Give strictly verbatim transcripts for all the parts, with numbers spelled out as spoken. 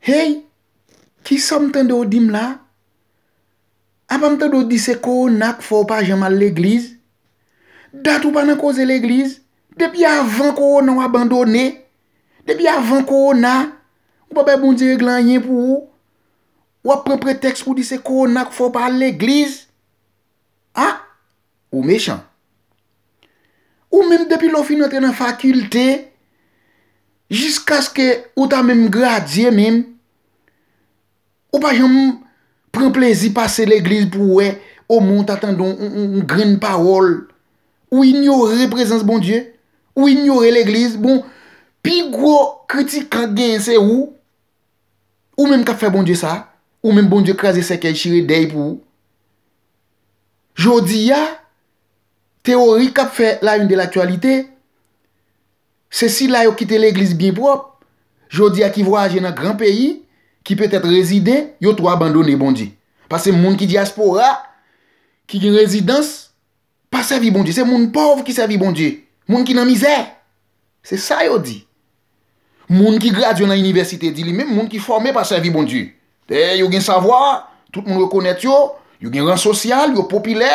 Hey, kisa m tande w di m la? Apa m tande w di se kowona k fè w pa janm al legliz? Dat ou pa nan koze legliz. Depi avan kowona w abandone. Depi avan kowona, ou pa bay Bondye regle anyen pou ou. W ap pran pretèks pou di se kowona k fè w pa al legliz. Ah, ou mechan. Ou menm depi lè w fin antre nan fakilte, jiskaske ou ta menm gradye menm, ou pa janm pran plezi pase legliz pou w wè omwen w ta tande yon, yon, yon, yon grenn pawòl. Ou inyore prezans Bondye. Ou inyore legliz. Bon, pi gwo kritikan k genyen se ou. Ou menm k ap fè Bondye sa. Ou menm Bondye kraze sèkèy chire dèy pou ou. Jodi a, teyori k ap fè la une de l'actualité, se sila yo kite legliz byen pwòp, jodi a ki vwayaje nan gran peyi, ki petèt rezide, yo tou abandone Bondye. Paske moun ki dyaspora, ki gen rezidans, pa sèvi Bondye. Se moun pòv ki sèvi Bondye. Moun ki nan mizè. Se sa yo di. Moun ki gradye nan inivèsite di li menm, moun ki fòme pa sèvi Bondye. Dayè, yo gen savwa, tout moun rekonèt yo, yo gen ran sosyal, yo popilè.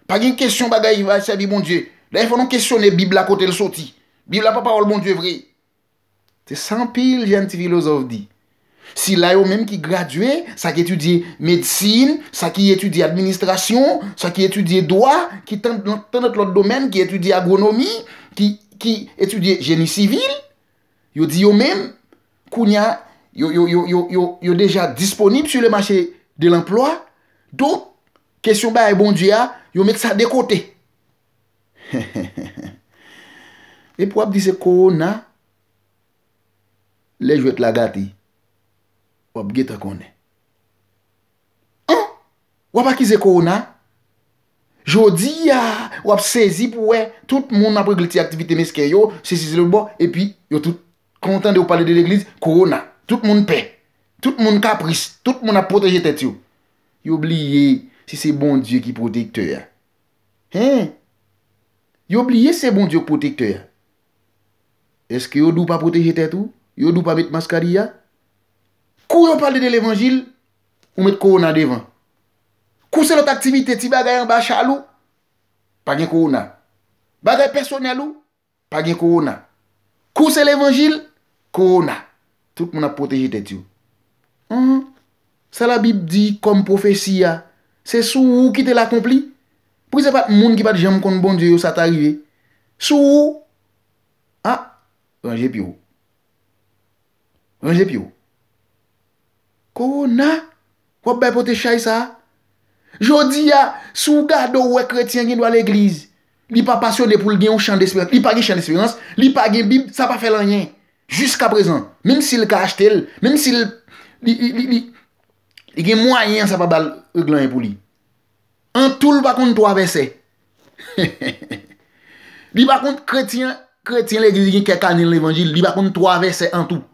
Pa gen kesyon bagay va sèvi Bondye. Dayè, fò nou kesyone Bib la kote l soti. Bib la pa pawòl Bondye vre. Se sa anpil jèn ti filozòf di. Sila yo menm ki gradye, sa ki etidye medsin, sa ki etidye administrasyon, sa ki etidye dwa, ki tan, tan dòt lòt domèn, ki etidye agwonomi, ki, ki etidye jeni sivil, yo di yo menm, kounye a, yo, yo, yo, yo, yo, yo deja disponib sur le marché de l'emploi. Donk, kesyon bagay Bondye a, yo met sa de kote. Epi w ap di se kowona, lè jwèt la gate, w ap gentan konnen. An! W ap akize kowona. Jodi a, w ap sezi pou wè tout moun ap regle ti aktivite mesken yo, sesi se lòt bò, epi yo tout, kon w tande w pale de legliz, kowona. Tout moun pè. Tout moun kapris. Tout moun ap pwoteje tèt yo. Yo bliye si se Bondye ki pwotektè a. Hen! Yo bliye se Bondye k pwotektè a. Èske yo di w pa pwoteje tèt ou? Yo di w pa met maskariya? Kou yo pale de levanjil, ou met kowona devan. Kou se lòt aktivite, ti bagay anba chal ou, pa gen kowona. Bagay pèsonèl ou, pa gen kowona. Kou se levanjil, kowona. Tout moun ap pwoteje tèt yo. Anhan. Sa Labib di kòm pwofesi a, se sou ou ki te l akonpli. Pou se pa t moun ki pa t janm konn Bondye yo sa ta rive. Sou ou. A, ranje pye w. Ranje pye w. Kowona, w ap bay pote chay sa a. Jodi a, si w gade w wè kretyen gen dwa legliz, li pa pasyone pou l gen yon chan desperans. Li pa gen chan desperans, li pa gen Bib, sa pa fè l anyen. Jiskaprezan, menm si l ka achte l, menm si l, li, li, li, li, li gen mwayen an, sa pa ba l regle anyen pou li. An tou, l pa konn twa vèsè. Li pa konn kretyen, kretyen legliz ki gen kè kane nan levanjil, li pa konn twa vèsè an tou.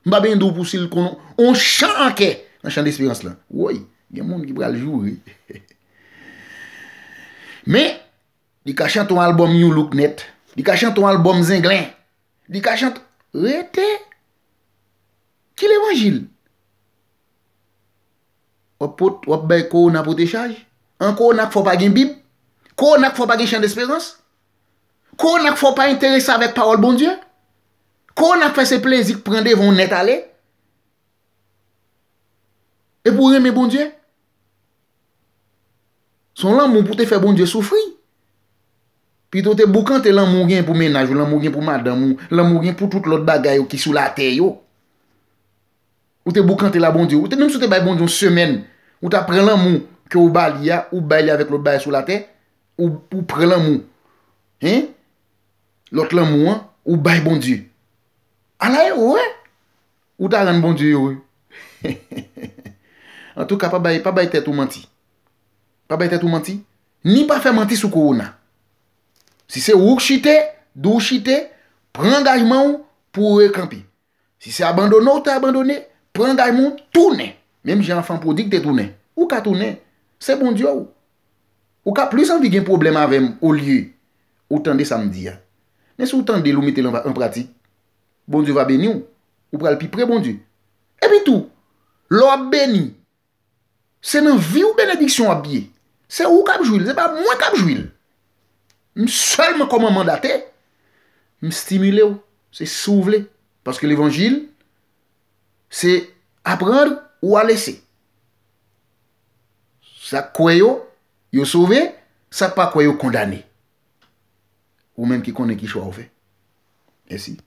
M pa bezwen di w pou si l konn on chan an kè nan chan desperans lan. Woy, gen moun ki pral joure. Men, li ka chante on albòm You Look nèt. Li ka chante on albòm Zenglen. Li ka chante, rete. Ki levanjil? W ap pot, w ap bay kowona pote chay? An kowona k fè w pa gen Bib? Kowona k fè w pa gen chan desperans? Kowona k fè w pa enterese avèk pawòl Bondye? Kowona k fè se plezi k pran devan w nèt ale? Epi w renmen Bondye? Se yon lanmou pou te fè Bondye soufri. Pito w te boukante lanmou w gen pou mennaj ou, lanmou w gen pou madanm ou, lanmou w gen pou tout lòt bagay yo ki sou latè yo. Ou te boukante l a Bondye. Ou te, menm si w te bay Bondye yon semèn, ou ta pran lanmou ke w ba li a, ou bay li avèk lòt bagay sou latè, ou, ou pran lanmou. Hen? Lòt lanmou an, ou bay Bondye. Ala ere ou ta rann Bondye ere. Antouka, pa bay, pa bay tèt ou manti. Pa bay tèt ou manti. Ni pa fè manti sou kowona. Si se ou k chite, di w chite, pran angajman w pou w rekanpe. Si se abandone w te abandone, pran angajman w, tounen. Menm jan anfan pwodig te tounen. Ou ka tounen. Se Bondye w. Ou ka plis anvi gen pwoblèm avè m olye ou tande sa m di a. Men si w tande l, ou mete l an, an pratik, Bondye va beni w. Ou pral pi pre Bondye. Epi tou, lè w ap beni, se nan vi w benediksyon w ap ye. Se ou k ap jwi l, se pa mwen k ap jwi l. M sèlman kòm mandatè, m stimile w, se si w vle. Paske levanjil, se aprann ou a lese. Sa k kwè yo, yo sove, sa k pa kwè yo kondane. Ou menm ki konnen ki chwa ou fè. Mèsi.